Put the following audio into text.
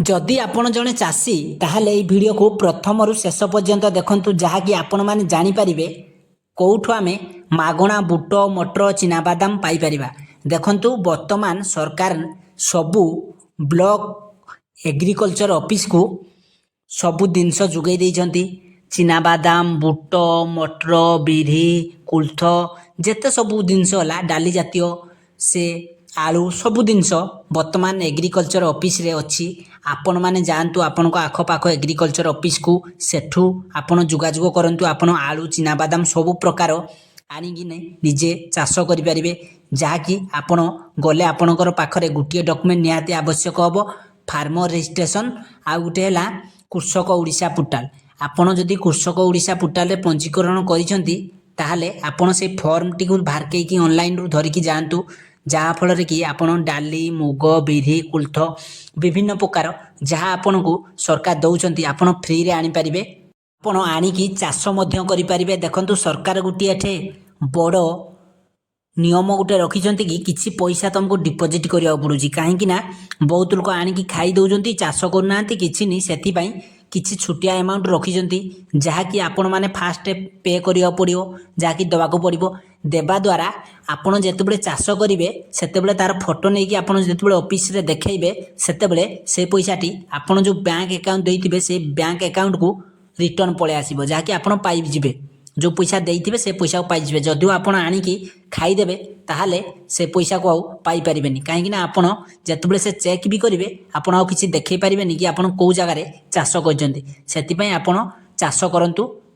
ଯଦି ଆପଣ ଜଣେ ଚାଷୀ, ତାହେଲେ ଏହି ଭିଡ଼ିଓକୁ ପ୍ରଥମରୁ ଶେଷ ପର୍ଯ୍ୟନ୍ତ ଦେଖନ୍ତୁ, ଯାହାକି ଆପଣମାନେ ଜାଣିପାରିବେ କେଉଁଠୁ ଆମେ ମାଗଣା ବୁଟ, ମଟର, ଚିନାବାଦାମ ପାଇପାରିବା। ଦେଖନ୍ତୁ, ବର୍ତ୍ତମାନ ସରକାର ସବୁ ବ୍ଲକ ଏଗ୍ରିକଲଚର ଅଫିସକୁ ସବୁ ଜିନିଷ ଯୋଗାଇ ଦେଇଛନ୍ତି। ଚିନାବାଦାମ, ବୁଟ, ମଟର, ବିରି, କୋଳଥ, ଯେତେ ସବୁ ଜିନିଷ ହେଲା, ଡାଲି ଜାତୀୟ, ସେ ଆଳୁ, ସବୁ ଜିନିଷ ବର୍ତ୍ତମାନ ଏଗ୍ରିକଲଚର ଅଫିସରେ ଅଛି। ଆପଣମାନେ ଯାଆନ୍ତୁ ଆପଣଙ୍କ ଆଖପାଖ ଏଗ୍ରିକଲଚର ଅଫିସକୁ, ସେଠୁ ଆପଣ ଯୋଗାଯୋଗ କରନ୍ତୁ। ଆପଣ ଆଳୁ, ଚିନାବାଦାମ ସବୁ ପ୍ରକାର ଆଣିକିନି ନିଜେ ଚାଷ କରିପାରିବେ। ଯାହାକି ଆପଣ ଗଲେ ଆପଣଙ୍କର ପାଖରେ ଗୋଟିଏ ଡକୁମେଣ୍ଟ ନିହାତି ଆବଶ୍ୟକ ହେବ, ଫାର୍ମର ରେଜିଷ୍ଟ୍ରେସନ୍, ଆଉ ଗୋଟେ ହେଲା କୃଷକ ଓଡ଼ିଶା ପୋର୍ଟାଲ। ଆପଣ ଯଦି କୃଷକ ଓଡ଼ିଶା ପୋର୍ଟାଲରେ ପଞ୍ଜୀକରଣ କରିଛନ୍ତି, ତାହେଲେ ଆପଣ ସେଇ ଫର୍ମଟିକୁ ବାହାରକେଇକି ଅନଲାଇନରୁ ଧରିକି ଯାଆନ୍ତୁ, ଯାହାଫଳରେ କି ଆପଣ ଡାଲି, ମୁଗ, ବିରି, କୋଳଥ, ବିଭିନ୍ନ ପ୍ରକାର ଯାହା ଆପଣଙ୍କୁ ସରକାର ଦେଉଛନ୍ତି, ଆପଣ ଫ୍ରିରେ ଆଣିପାରିବେ। ଆପଣ ଆଣିକି ଚାଷ ମଧ୍ୟ କରିପାରିବେ। ଦେଖନ୍ତୁ, ସରକାର ଗୋଟିଏ ଏଠି ବଡ଼ ନିୟମ ଗୋଟେ ରଖିଛନ୍ତି କି କିଛି ପଇସା ତୁମକୁ ଡିପୋଜିଟ୍ କରିବାକୁ ପଡ଼ୁଛି, କାହିଁକି ନା ବହୁତ ଲୋକ ଆଣିକି ଖାଇ ଦେଉଛନ୍ତି, ଚାଷ କରୁନାହାନ୍ତି କିଛି ନି। ସେଥିପାଇଁ କିଛି ଛୋଟିଆ ଆମାଉଣ୍ଟ ରଖିଛନ୍ତି, ଯାହାକି ଆପଣମାନେ ଫାଷ୍ଟ ପେ କରିବାକୁ ପଡ଼ିବ, ଯାହାକି ଦେବାକୁ ପଡ଼ିବ। ଦେବା ଦ୍ୱାରା ଆପଣ ଯେତେବେଳେ ଚାଷ କରିବେ, ସେତେବେଳେ ତା'ର ଫଟୋ ନେଇକି ଆପଣ ଯେତେବେଳେ ଅଫିସରେ ଦେଖେଇବେ, ସେତେବେଳେ ସେ ପଇସାଟି ଆପଣ ଯେଉଁ ବ୍ୟାଙ୍କ ଆକାଉଣ୍ଟ ଦେଇଥିବେ, ସେ ବ୍ୟାଙ୍କ ଆକାଉଣ୍ଟକୁ ରିଟର୍ଣ୍ଣ ପଳେଇ ଆସିବ, ଯାହାକି ଆପଣ ପାଇଯିବେ। ଯେଉଁ ପଇସା ଦେଇଥିବେ, ସେ ପଇସାକୁ ପାଇଯିବେ। ଯଦିଓ ଆପଣ ଆଣିକି ଖାଇଦେବେ, ତାହେଲେ ସେ ପଇସାକୁ ଆଉ ପାଇପାରିବେନି, କାହିଁକି ନା ଆପଣ ଯେତେବେଳେ ସେ ଚେକ୍ ବି କରିବେ, ଆପଣ ଆଉ କିଛି ଦେଖେଇ ପାରିବେନି କି ଆପଣ କେଉଁ ଜାଗାରେ ଚାଷ କରିଛନ୍ତି। ସେଥିପାଇଁ ଆପଣ ଚାଷ କରନ୍ତୁ।